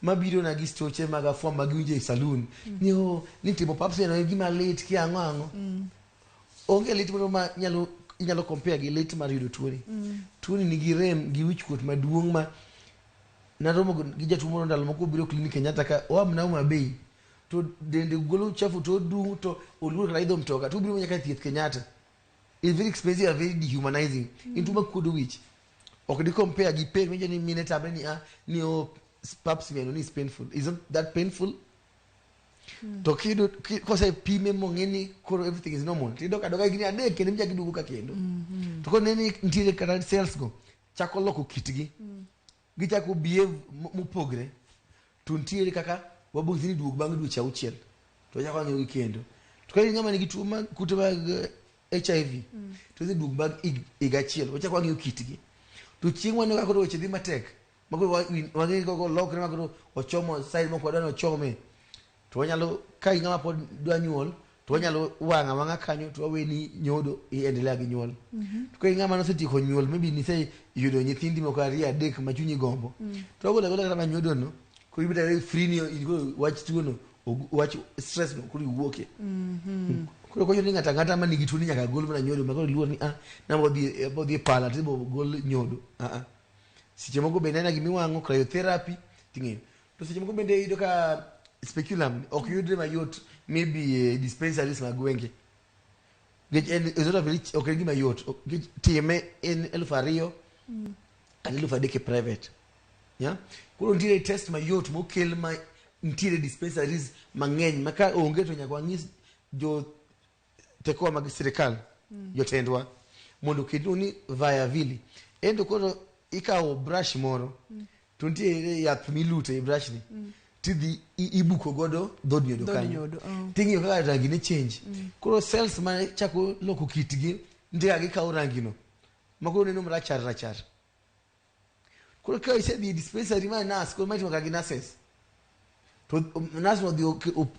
mabiro na gi stoche mag afwa ma giwinjo e saloon ni o ni timo pap smear en gima lit ki ang'o ang'o. Onge lit moro ma inyalo compare gi lit mar yudo tuoni. Tuoni nigi rem gi wichkuot maduong' ma naromo gi jatuo moro ndalo moko obiro klinik Kenyatta ka oa mana Homa Bay to dende golo uchafu to odung' to oluor kata idho mtoka to obiro nyaka thieth Kenyatta. It's very expensive and very dehumanizing. En tuo makuodo wich. Ok di compare gi pain winjo ni mine tamre ni ni o pap smear no ni is painful. Is not that painful. To kiyudo kosepime mong'e ni koro everything is normal, tiyudo ka doga higni 3 kendo michako iduogo ka kendo. To koro neni nitiere kata cells go chako loko kitgi. Gichako behave mopogre. To nitiere kaka wabong'isi ni duog bang' dweche 6 to wachako wang'iyo gi kendo. To ka in ng'ama nigi tuo mag kute mag HIV to idhi duog bang' higa achiel wachako wang'iyo kitgi. To chieng' waneno ka koro weche dhi matek ma koro wang'e koko lokre ma koro ochomo side mok wadwa ni ochome, to wanyalo ka in ng'ama pod dwa nyuol to wanyalo wang'a wang'a kanyo to waweni nyodo iendelea gi nyuol. To ka in ng'ama nosetieko nyuol, maybe nise yudo nyithindi moko 2 3 ma chunyi gombo, to wagola agola kata mana nyodo no koro ibet abeda free ni in koro wach tuo no wach stress no koro iwuoke. Koro kocho ni ng'ato ang'ata ma nigi tuo ni nyaka gol mana nyodo ma koro iluor ni nabo dhi e pala to ibo gol nyodo. Seche moko bende en gima iwang'o cryotherapy ting'eyo. To seche moko bende iyudo ka speculum ok yudre mayot maybe e dispensaries mag gwenge. Nikech en is not a very ok en gima yot. Nikech time en 2000 kata 3000 e private. Yeah? Koro nitiere test mayot mokel ma nitiere dispensaries mang'eny ma ka onge to nyaka wang'is jo tekowa mag sirikal. Jotendwa mondo oketnu ni via vili ento koro ikawo brush moro to nitie yath milute e brush ni tidhi ibuko godo dhod nyodo Dhod kanyo nyodo, oh. ting'iyo kaka rangi ne change. Koro cells ma chako loko kitgi nitie kaka gikawo rangi no ma koro neno marachar rachar. Koro ka isedhi e dispensary ma nurse koro ma itimo kaka gi nurses to nurse no odhi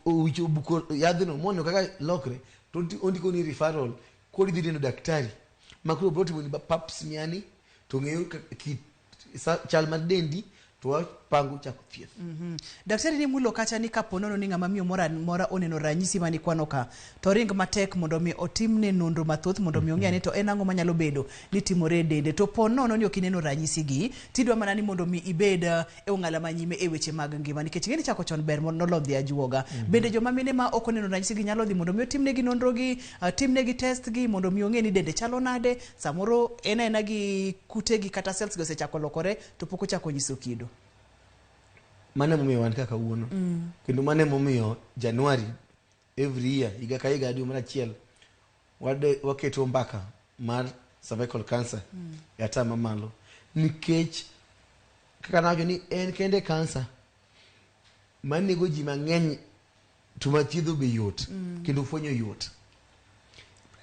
owicho obuko yadhno moneno kaka lokre to ondiko ni referral koro idhi neno daktari ma koro biro timo ni pap smear ni to ng'eyo kit chal mar dendi to wapango chako thieth. Daktari ni mulo kacha ni kapo nono ni ng'ama miyo moro amora oneno ranyisi mane ikwano ka to ring matek mondo mi otimne nonro mathoth mondo mi ong'e ni to en ang'o manyalo bedo ni timore e dende. To po nono ni ok ineno ranyisi gi tidwa mana ni mondo mi ibed e ong'ala manyime e weche mag ngima nikech ing'e ni chako chon ber mondo dhi ajuoga. Bende joma mine ma ok oneno ranyisi gi nyalo dhi mondo mi otimnegi nonro gi, timnegi test gi mondo mi ong'e ni dende chalo nade. Samoro en aena gi kute gi kata cells gi osechako lokore to pok ochako nyiso kido. Mano emomiyo wan kaka kawuono. Kendo mano emomiyo January every year, higa ka higa dwe mar achiel, waketo mbaka mar cervical cancer e ata mamalo. Nikech kaka nawacho ni en kende cancer manego ji mang'eny to ma thiedho be yot kendo fwenyo yot.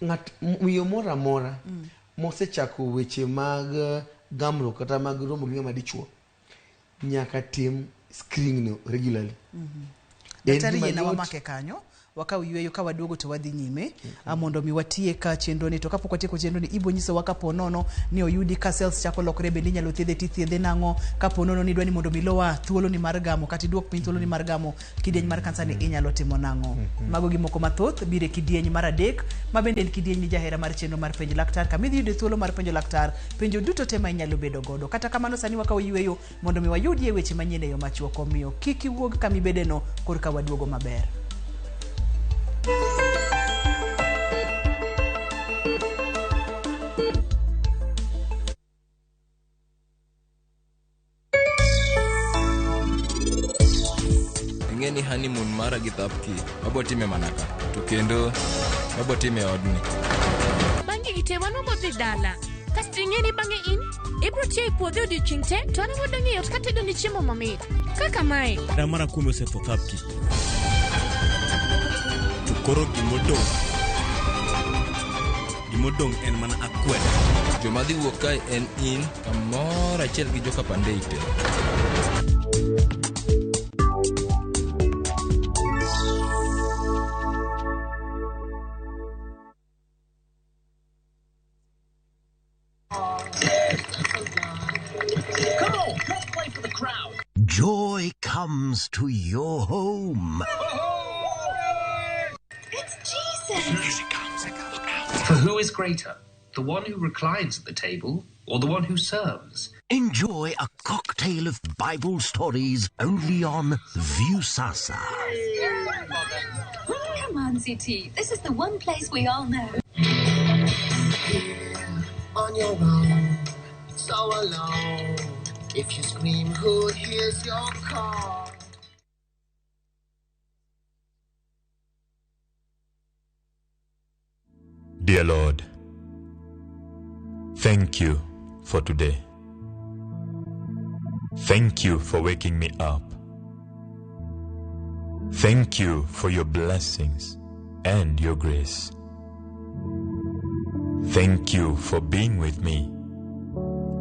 Ng'at miyo moro amora mosechako weche mag gamruok kata mag romo gi ng'ama dichuo nyaka tim screening no regularly. En Daktari gima yiena yot. wamake kanyo wakaw yweyo ka waduogo to wadhi nyime mondo mi watiek chenro ni. To kapok watieko chenro ni ibo nyisowa kapo nono ni oyudi ka cells chako lokore bende inyalo thiedhe tithiedhe nang'o kapo nono ni idwa ni mondo mi lowa thuolo ni mar gamo kata iduok piny thuolo ni mar gamo kidieny mar kansa ni inyalo timo nang'o. Mago gi moko mathoth biro e kidieny mar adek ma bende en kidieny ni jahera mar chenro mar penj laktar kama idhi yude thuolo mar penjo laktar penjo duto te ma inyalo bedo godo. Kata kamano sani wakawo yweyo mondo mi wayudie weche manyien e yo machuok omiyo kik iwuog kama ibedeno korka waduogo maber. Ing'e ni honeymoon mara gi Thapki wabotime mana ka to kendo wabotime e odni. Bang' gigi te wan wabodhi dala. Kasto ing'e ni bang'e in ibro tiyo e puodho e odiochieng' te to an abodong' e ot katedo ni chiemo mamit. Kaka mae. Hera mara kuome osetho Thapki. To koro gimodong' en mana akweda. Joma dhi wuok kae en in kamoro achiel gi joka Pandey te. Come on, let's play for the crowd. Joy comes to your home. It's Jesus. Here she comes. Look out. For who is greater, the one who reclines at the table or the one who serves? Enjoy a cocktail of Bible stories only on Viusasa. Come on, ZT. This is the one place we all know. On your own, so alone. If you scream, who hears your call? Dear Lord, thank you for today. Thank you for waking me up. Thank you for your blessings and your grace. Thank you for being with me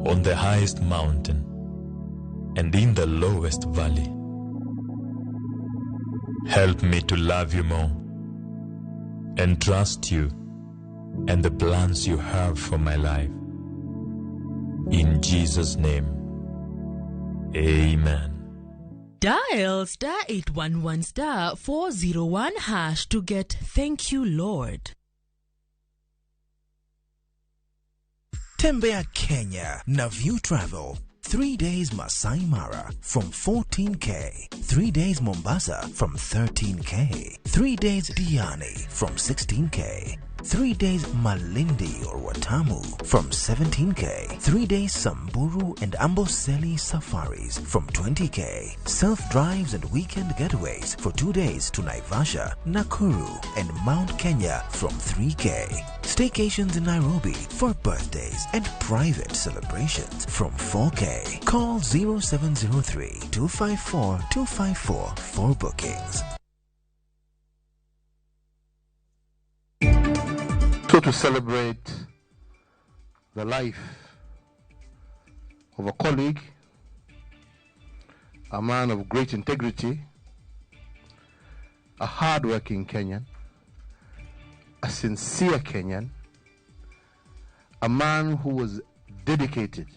on the highest mountain and in the lowest valley. Help me to love you more and trust you and the plans you have for my life. In Jesus' name, amen. Dial star 811 star 401 hash to get Thank You Lord. Tembea Kenya na View Travel. 3 days Masai Mara from 14K. 3 days Mombasa from 13K. 3 days Diani from 16K. 3 days Malindi or Watamu from 17K. 3 days Samburu and Amboseli safaris from 20K. Self-drives and weekend getaways for 2 days to Naivasha, Nakuru and Mount Kenya from 3K. Staycations in Nairobi for birthdays and private celebrations from 4K. Call 0703 254 254 for bookings. So to celebrate the life of a colleague, a man of great integrity, a hardworking Kenyan, a sincere Kenyan, a man who was dedicated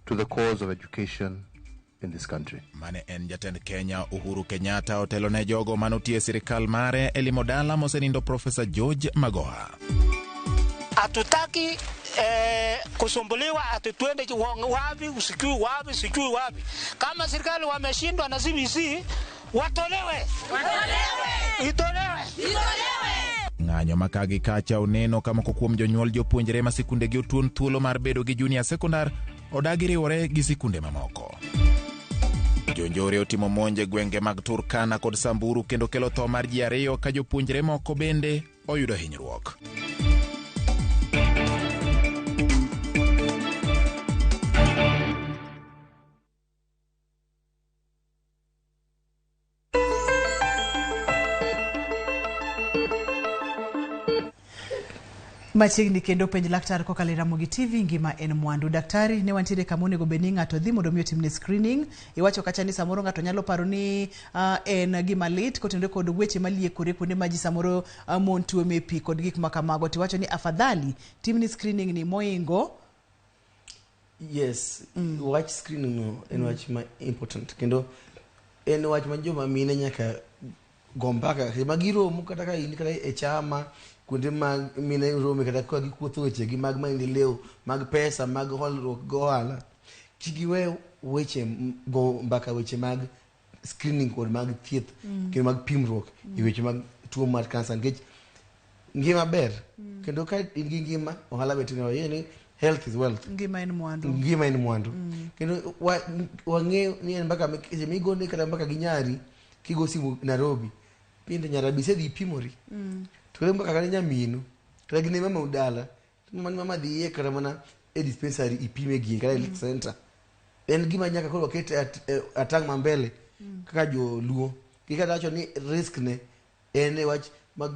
to the cause of education in this country. Mane en jatend Kenya Uhuru Kenyatta otelo ne jogo manotiyo e sirikal mare e limo dala mosenindo Profesa George Magoha. Hatutaki kusumbuliwa ati twende wapi, sijui wapi, sijui wapi. Kama serikali wameshindwa na CBC, watolewe, itolewe, itolewe. Ng'anyo ma ka gi kacha oneno ka moko kuom jonyuol jopuonjre ma sikundegi otuon thuolo mar bedo gi junior secondar odagi riwore gi sikunde mamoko. Jonjore otimo monj e gwenge mag Turkana kod Samburu kendo kelo tho mar ji 2 ka jopuonjre moko bende oyudo hinyruok. Machiegni kendo penj laktar kokalo e Ramogi TV, ngima en mwandu. Daktari, ne wantiere kama onego bed ni ng'ato dhi mondo mi otimne screening. Iwacho kacha ni samoro ng'ato nyalo paro ni en gima lit kotenore kod weche maliekore kuonde ma ji samoro mon tuome pi kod gik ma kamago. Tiwacho ni afadhali timni screening ni moingo. Yes, wach screening no en wach ma important kendo en wach ma joma mine nyaka go mbaka ma giromo kata ka in kata e chama kuonde mag mine rome kata ka gikuotho wechegi mag maendeleo mag pesa mag holruok go ohala, kik giwe weche go mbaka weche mag screening kod mag thieth kendo mag pimruok e weche mag tuo mar kansa nikech ngima ber kendo ka in gi ngima ohala be timore. Ni health is wealth, ngima en mwandu, ngima en mwandu. Kendo wang'eyo ni en mbaka migone kata mbaka gi nyari kigo simu Nairobi pinde nyarabi isedhi ipimori to kata mbaka kata nyaminu kata gi ne mama udala mama dhi kata mana e dispensary ipime gie kata health center. En gima nyaka koro waket atang' ma mbele kaka joluo kaka wacho ni risk ne en wach mag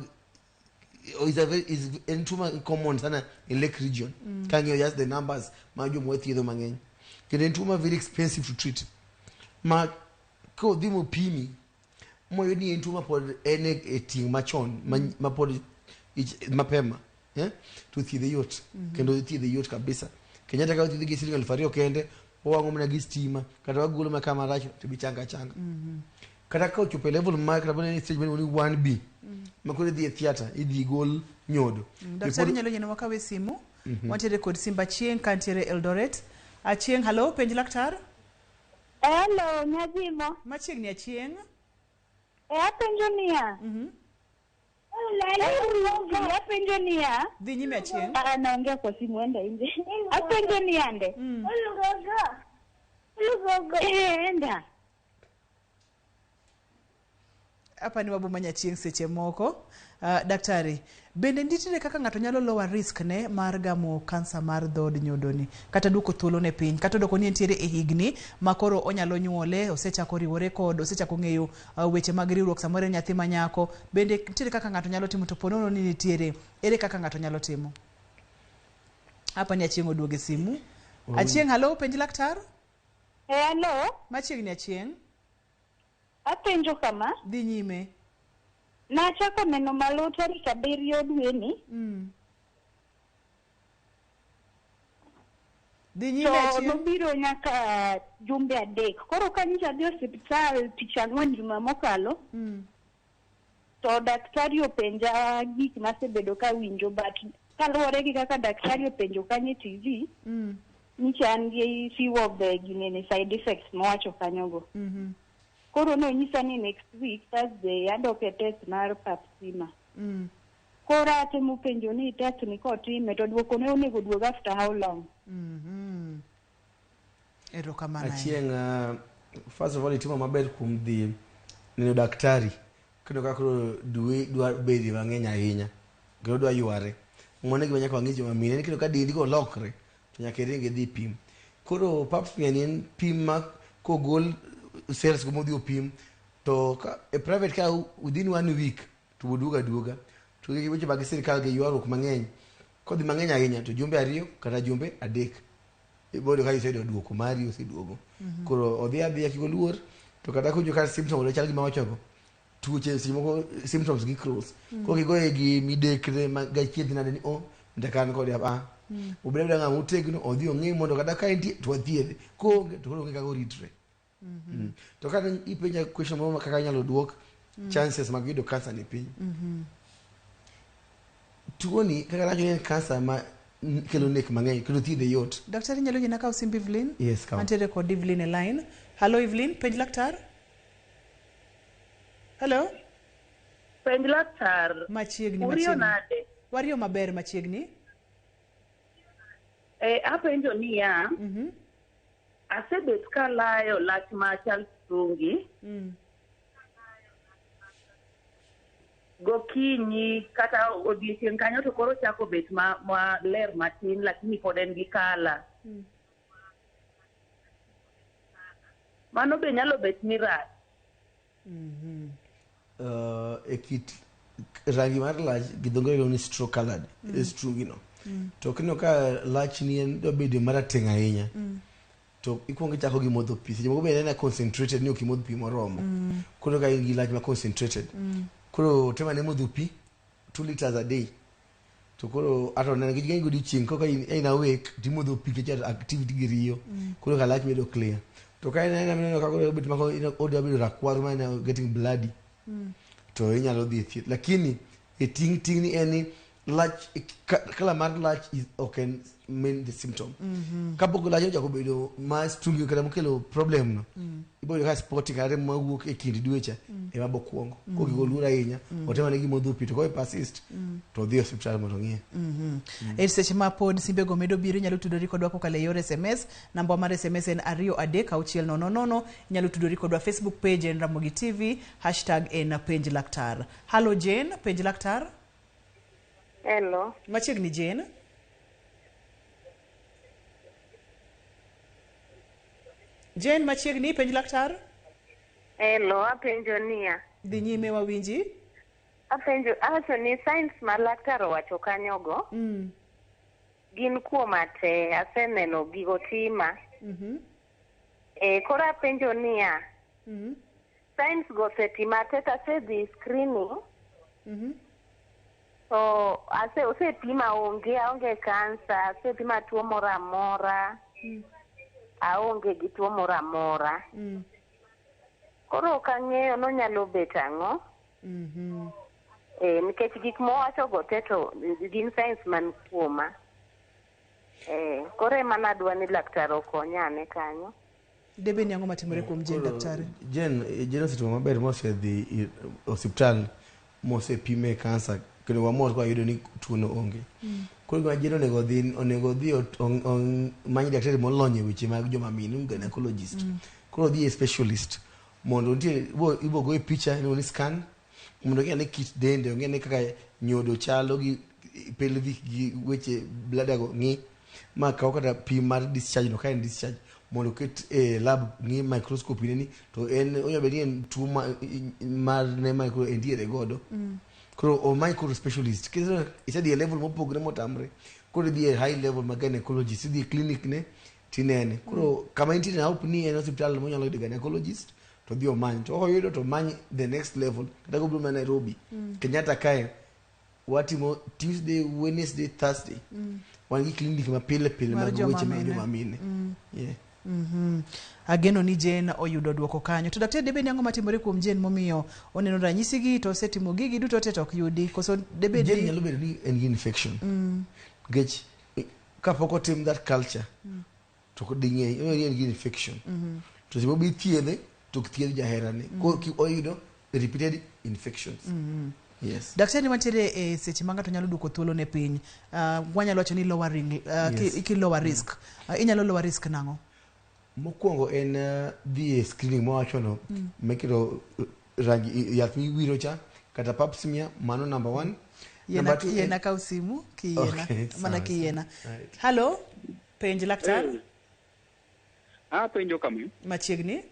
is en tuo ma common sana in Lake Region. Kang'iyo just the numbers ma joma thiedho mang'eny kendo en tuo ma very expensive to treat ma kodhi mopimi moyud ni en tuo ma pod en e tieng' machon ma pod mapema to thiedhe yot kendo thiedhe yot kabisa. Kenyatta ka othiedhe gi siling 2,000 kende owang'o mana gi stima kata wagolo ma kama rach to bichanga changa. Kata ka ochopo e level ma kata ni stage ni 1B ma koro idhi e theatre idhi gol nyodo. Daktari nyalo yienwa kawe simu. Wantiere kod Simba Chieng' kantiere Eldoret. Achieng', hallo, penj laktar. Hello, Nyajimo. Machiegni Achieng'. Apenjo niya. Apenjo niya. Dhi nyime Achieng'. Naongea kwa simu, enda nje. Apenjo niya nde. Enda. Hapa ni wabomanya Achieng' seche moko. Daktari, bende nitiere kaka ng'ato nyalo lower risk ne mar gamo kansa mar dhood nyodoni kata duoko thuolo ne piny kata doko ni entiere e higni ma koro onyalo nyuole, osechako riwore kod osechako ng'eyo weche mag riwruok samoro en nyathi manyako, bende nitiere kaka ng'ato nyalo timo to ponono ni nitiere, ere kaka ng'ato nyalo timo? Hapa ni Achieng' oduoge simu. Achieng', hallo, penj laktar. Hello. Machiegni Achieng'. Apenjo kama. Dhi nyime. Nachako neno malo tarik 7 dweni. Dhi nyime Achieng'. To nobiro nyaka jumbe 3. Koro kanyicha adhi osiptal tich ang'wen juma mokalo. To daktari openja gik masebedo kawinjo but kaluwore gi kaka daktari openjo kanyo e TV. Nyicha an gi few of the ginene side effects mowacho kanyogo. Koro nonyisa ni next week Thursday adok e test mar pap smear. Koro atemo penjo ni test ni kotime to duoko ne onego duog after how long? Erokamano. Achieng', first of all itimo maber kuom dhi neno daktari kendo ka koro dwe dwa bedo mang'eny ahinya kendo dwa yware. Mano e gima nyaka wang'i joma mine nikech ka dendi kolokre to nyaka iring idhi pim. Koro pap smear ni en pim ma kogol cells go modhi opim to ka, e private ka within one week to boduogo aduoga. To gi weche mag sirikal gi ywaruok mang'eny kodhi mang'eny ahinya to jumbe 2 kata jumbe 3 iboyudo ka iseyudo duoko mari oseduogo. Koro odhi adhiya kik oluor to kata kowinjo ka symptoms go chal gi mawachogo tuoche seche moko symptoms gi cross. Koro kigoye gi midekre ma gachiedh nade ni o mtoka an kode a obed abeda ng'ama otegno odhi ong'e mondo kata ka entie to wathiedhe koonge to koro onge kaka oritre. To ka ipenja question moro kaka inyalo duok chances mag yudo cancer ni piny. Tuoni kaka nawacho ni en cancer ma kelo nek mang'eny kendo thiedhe yot. Daktari nyalo yiena kawo simb Evelyn? Yes, kaw. Antiere kod Evelyn e line. Hello Evelyn, penj laktar. Hello. Penj laktar. Machiegni, Uriyo machiegni. nade? Wariyo maber machiegni. Apenjo niya, asebet kalayo lach machal strungi gokinyi kata odiochieng' kanyo to koro chako bet maler matin lakini pod en gi kala. Mano be nyalo bet ni rach. E kit rangi mar lach gi dho ngere iluongo ni straw colored, strungi no. To kineno ka lach ni en dwa bedo marateng' ahinya. To ikuongo ichako gi modho pi. Seche moko be en concentrated ni ok imodh pi moromo. Koro ka in gi lach ma concentrated. Koro tem ane modho pi 2 liters a day. To koro ato neno nikech ng'eny godiochieng' koro ka in awake timodho pi nikech activity gi riyo. Koro ka lach bedo clear. To ka en aena mineno ka koro obet ma odwa bedo rakwar ma en getting bloody. To inyalo dhi e thieth. Lakini e ting' ting' ni en ni lach kala mar lach is ok en main the symptom. Kapok lach ochako bedo ma strungi kata mokelo problem no. Ibo yudo ka spotting kata remo mawuok e kind dwe cha ema bokwongo. Koro kik oluor ahinya. Otem ane gimodho pi to ka persist to odhi e osiptal mondo ong'iye. E seche ma pod simbego medo biro inyalo tudori kodwa kokalo e yor SMS. Namba mar SMS en 23600. Inyalo tudori kodwa Facebook page en Ramogi TV, hashtag en penj laktar. Hello Jane, penj laktar. Hello. Machiegni Jane. Jane machiegni, penj laktar. Hello, apenjo niya. Dhi nyime wawinji. Apenjo, awacho ni science ma laktar owacho kanyogo gin kuoma te, aseneno gigo tima. Koro apenjo niya, science go osetima te to asedhi screening to osepima onge, aonge kansa, asepima tuo moro amora, aonge gi tuo moro amora. Koro ok ang'eyo nonyalo bet ang'o. Nikech gik mowacho go te to gin science man kuoma. Koro ema nadwa ni laktar okonya ane kanyo. Debe ni ang'o matimore kuom Jane daktari? Jane osetimo maber mosedhi e osiptal mosepime kansa kendo wamor ka wayudo ni tuono onge. Koro gima Jane onego odhi omany daktari molony e weche mag joma mine, gynecologist. Koro odhi e specialist mondo nitie ibo goye picha iluongo ni scan mondo ong'e ane kit dende, ong'e ane kaka nyodo chalo gi pelvic gi weche bladder go ng'i ma kaw kata pim mar discharge no ka en discharge mondo oket e lab ng'i microscope ne ni to en onyalo bedo ni en tuo mar ne ma koro entiere godo. Koro omany koro specialist. Isedhi e level mopogore motamre. Koro idhi e high level mag gynecologist, idhi e clinic ne tinene. Koro kama intiere na hope ni en osiptal monyalo yudo gynecologist to odhi omany. To koyudo to omany the next level kata kobiro mana Nairobi. Kenyatta kae watimo Tuesday, Wednesday, Thursday. Wan gi clinic ma pile pile Mar mag joma weche mag mine. joma mine. Yeah. Ageno ni Jane oyudo duoko kanyo. To daktari debe ni ang'o matimore kuom Jane momiyo oneno ranyisi gi to osetimo gigi duto te to ok yudi koso debe Jane nyalo bedo ni en gi infection. Nikech kapok otim that culture to ok ding'e ni en gi infection. To seche moko be ithiedhe to ok thiedh jaherane. Koro oyudo repeated infections. Yes. Daktari wantiere e seche ma ng'ato nyalo duoko thuolo ne piny. Wanyalo wacho ni lowering, Yes. ki lower risk. Inyalo lower risk nang'o? Mokwongo en dhi e screening mawachono miketo rangi yath miwiro cha kata pap smear, mano number 1. Yiena Number two, yiena kaw simu kiyiena Okay, mana sawa, kiyiena. sawa. Right. Halo, penj laktar. Apenjo kama Machiegni.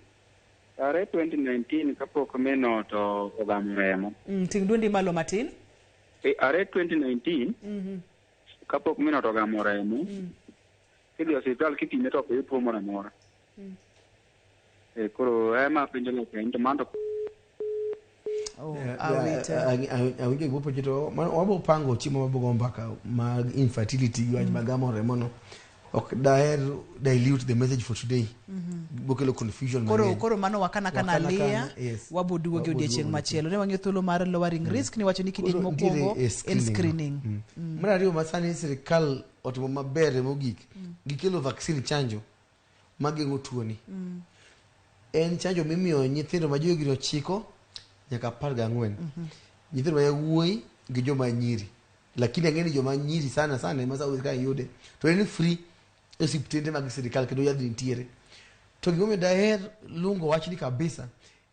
Tare 2019 kapok min ot ogamo remo. Ting' dwondi malo matin. Are 2019 kapok min ot ogamo remo, kidhi e osiptal kipime to ok oyud tuo moro amora. Koro ema apenjo laktar to mano to Oh, Yeah, awite. Awinjo gima openjo to wabo pango chiemo mabogo mbaka mag infertility gi wach mag gamo remo no. Ok daher dilute the message for today. Bokelo confusion Koro mang'eny. koro mano wakana kana Wakana liya kana, yes. wabo duogo Wabo odiechieng' duogo. machielo. Ne wang'iyo thuolo mar lowering risk niwacho ni kidieny Koro nitiere mokwongo e en screening. Mar ariyo ma sani sirikal otimo maber mogik, gikelo vaccine chanjo mageng'o tuoni. En chanjo mimiyo nyithindo ma johigni 9 nyaka 14. Nyithindo ma yawuoyi gi joma nyiri. Lakini ang'e ni joma nyiri sana sana ema sa yude. To en free e osiptende mag sirikal kendo yath nitiere. To gimomiyo daher lungo wachni kabisa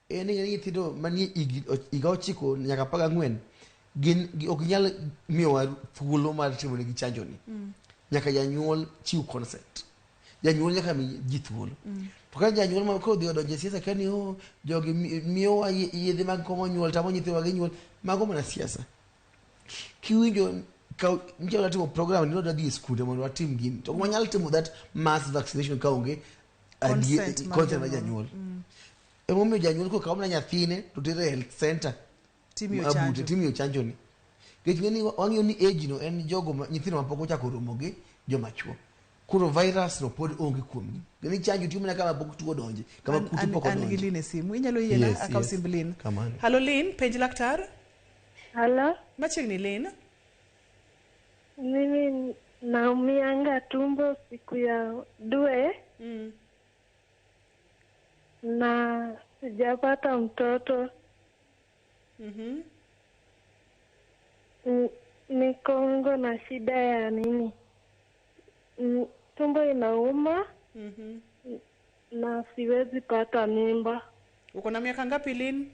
en ni nyithindo manie higa 9 nyaka 14 gin ok ginyal miyowa thuolo mar timonegi chanjo ni. Nyaka janyuol chiw consent. Janyuol nyaka mi ji thuolo. To ka janyuol ma kodhi odonjo e siasa kani oh, jogi miyowa yedhe mag komo nyuol tamo nyithiwa gi nyuol mago mana siasa. Kiwinjo ka nitie watimo program ni wadhi e skunde mondo watim gini. To ok wanyal timo that mass vaccination ka onge Consent mar consent mar janyuol. janyuol. Emomiyo janyuol kokawo mana nyathine to tere e health center Timiyo ma bute, chanjo. timiyo chanjo ni. Nikech ng'eni wang'iyo ni age no en jogo ma nyithindo mapok ochako romo gi joma chuo. Koro virus no pod onge kuomgi. Ni chanjo tiyo mana kama pok tuo odonje, kama An- kute an pok an gi odonje. Lin e simu. Inyalo yiena Yes, akaw yes. simb Lin. Kamano. Halo Lin, penj laktar. Halo, Machiegni Lin. mimi naumianga tumbo siku ya due na sijapata mtoto. Nikongo na shida ya nini? Tumbo inauma na siwezi pata mimba. Uko na miaka ngapi Lin?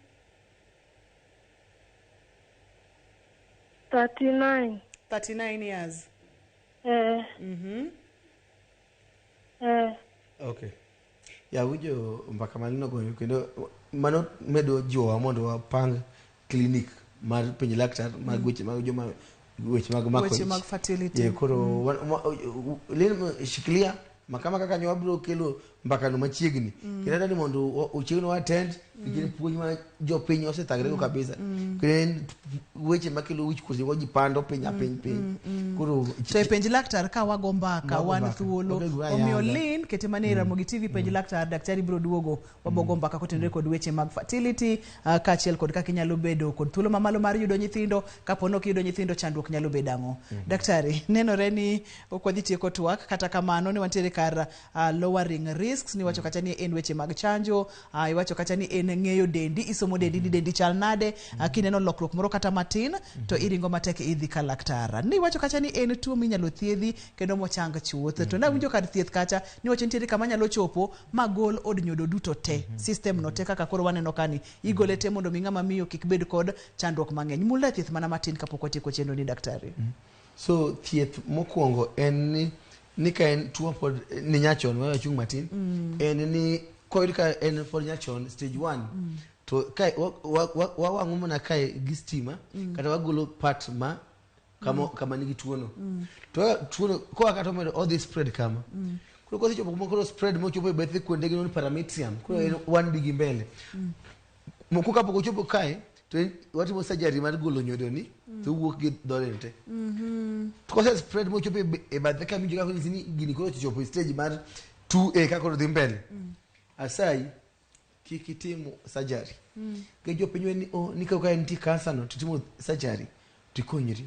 39. 39 years. Okay. Ya winjo mbaka maneno goyo kendo mano medo jiwowa mondo wapang clinic mar penj laktar mag weche mag joma weche mag mako Weche ich. mag fertility. Yeah, koro Lin shikilia makama kaka nyo wabiro kelo mbakano machiegni. Kendo adwaro ni mondo chieng'no wa attend gin puonj ma jopiny osethagre go kabisa. Kendo en weche makelo wich kuot go ji pando piny apiny piny. Koro To e penj laktar ka wago mbaka Wago wan mbaka. thuolo. Wago ayanga. Omiyo Lin kete mana e Ramogi TV penj laktar, daktari biro duogo wabogo mbaka kotenore kod weche mag fertility kaachiel kod kaka inyalo bedo kod thuolo mamalo mar yudo nyithindo. Kapo ni ok iyudo nyithindo chandruok nyalo bedo ang'o. Daktari, nenore ni ok wadhi tieko twak kata kamano ne wantiere kar lowering risks niwacho kacha ni en weche mag chanjo, iwacho kacha ni en ng'eyo dendi, isomo dendi ni dendi chal nade, kineno lokruok moro kata matin to iringo matek idhi ka laktar. Niwacho kacha ni en tuo minyalo thiedhi kendo mochang chuth. To nawinjo kar thieth kacha niwacho nitiere kama nyalo chopo ma gol od nyodo duto te, system no te kaka koro waneno kani igole te mondo mi ng'ama miyo kik bed kod chandruok mang'eny. Mulna thieth mana matin kapok watieko chenro ni daktari. So thieth mokwongo en ni ka en tuo pod ni nyachon ma achung' matin en ni koyud ka en pod nyachon stage 1 to kae wawang'o mana kae gi stima kata wagolo part ma kama, kama nigi tuono. To ka tuono koa kata omedo odhi spread kama. Koro kosechopo kuma koro spread mochopo e bethe kuonde gi parametrium koro en wan bi gi mbele. Moko kapok ochopo kae to watimo surgery mar golo nyodo ni to wuok gi dhoode te. To kose spread mochopo e bathe ka winjo kaka nyisi ni gini koro osechopo e stage mar 2A ka koro dhi mbele. Asayi kik itim surgery. Nikech jopiny weni oh, ni ka nitie kansa no to itimo surgery to ikonyri.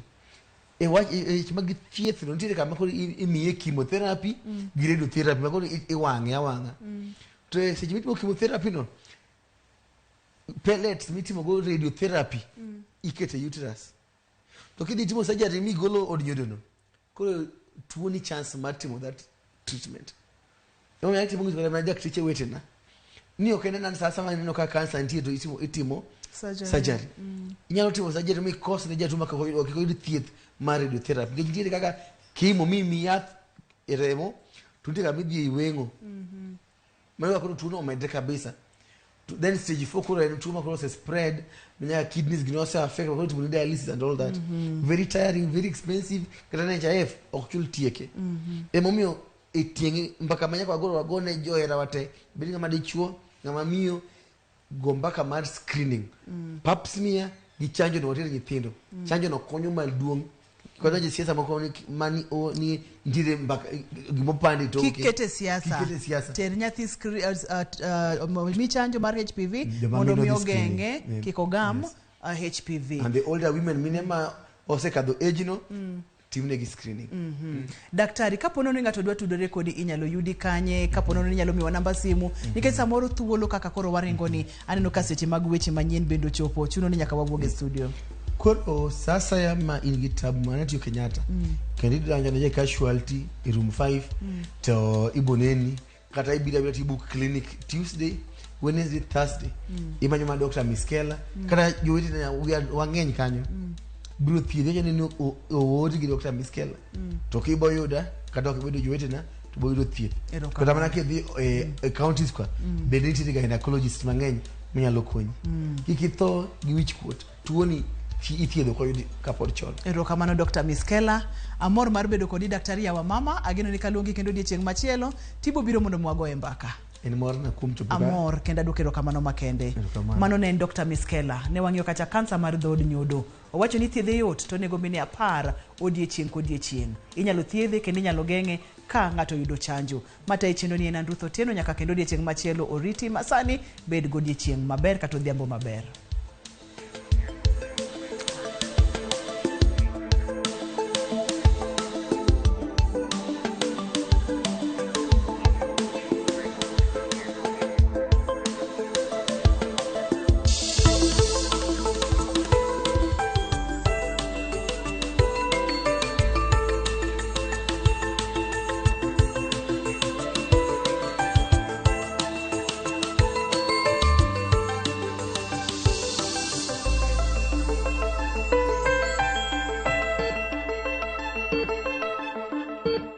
E wach e weche mag thieth no nitiere kama koro imiye chemotherapy gi radiotherapy ma koro iwang'e awang'a. To e seche mitimo chemotherapy no pellets mitimo go radiotherapy iketo e uterus. To kidhi timo surgery migolo od nyodo no koro tuo ni chance mar timo that treatment. Emomiyo atimo nyiso kata mana dakteche wetena ni ok en an sa asaya aneno ka kansa nitie to itimo Surgery. Surgery. Inyalo timo surgery mikos ne jatuo ma kik oyud thieth mar radiotherapy. Nikech nitiere kaka chemo mimiyi yath e remo to nitie kama idhi e weng'o. Mano kaka koro tuono omedre kabisa. Then stage 4 koro en tuo ma koro ose spread nyaka kidneys gini ose affect, koro itimo ni dialysis and all that. Very tiring, very expensive. Kata NHIF ok chul tieke. Emomiyo e tieng' mbaka ma nyaka wagoro wagone joherawa te, bed ng'ama dichuo, ng'ama miyo, go mbaka mar screening. Pap smear gi chanjo no watere nyithindo. Chanjo no konyo maduong'. Kata josiasa moko ni mani o ni nitiere mbaka gimopande toke. Kik kete siasa. Kik kete siasa. Ter nyathi mi chanjo mar HPV Joma mondo mine mi odhi screening. ogeng'e kik ogam HPV. And the older women, mine ma osekadho age no, timnegi screening. Daktari, kapo nono ni ng'ato dwa tudore kodi inyalo yudi kanye? Kapo nono ni inyalo miwa namba simu? Nikech samoro thuolo kaka koro waringo ni, aneno ka seche mag weche manyien bende ochopo, chuno ni nyaka wawuog e studio. Koro sa asaya ma in gi tabu mana tiyo Kenyatta, kendo idonjo ne casualty e room 5, to iboneni kata ibiro abira tibook clinic Tuesday, Wednesday, Thursday. Imanyo ma Dr. Miskela kata jowetene wang'eny kanyo biro thiedhi wacho ni oori gi Dr. Miskela. To kibo yuda kata ok ibedo jowetena to bo yudo thieth. Erokamano. Kata mana kidhi e counties kwa, bende nitiere gynecologist mang'eny manyalo konyi. Kik itho gi wich kuot. Tuoni ithiedho koyudi kapod chon. Erokamano Dr. Miskela. Amor mar bedo kodi daktari yawa mama. Ageno ni kaluongi kendo odiechieng' machielo, tibo biro mondo mwagoe mbaka. En morna kuom chopo ka. Amor kendo aduoko erokamano makende. Erokamano. Mano ne en Dr. Miskela. Ne wang'iyo kacha kansa mar dhood nyodo. Owacho ni thiedhe yot to onego mine 10 odiechieng' kodiechieng'. Inyalo thiedhe kendo inyalo geng'e ka ng'ato oyudo chanjo. Matayi chenro ni en Andruth Otieno nyaka kendo odiechieng' machielo oriti masani bed godiechieng' maber kata odhiambo maber.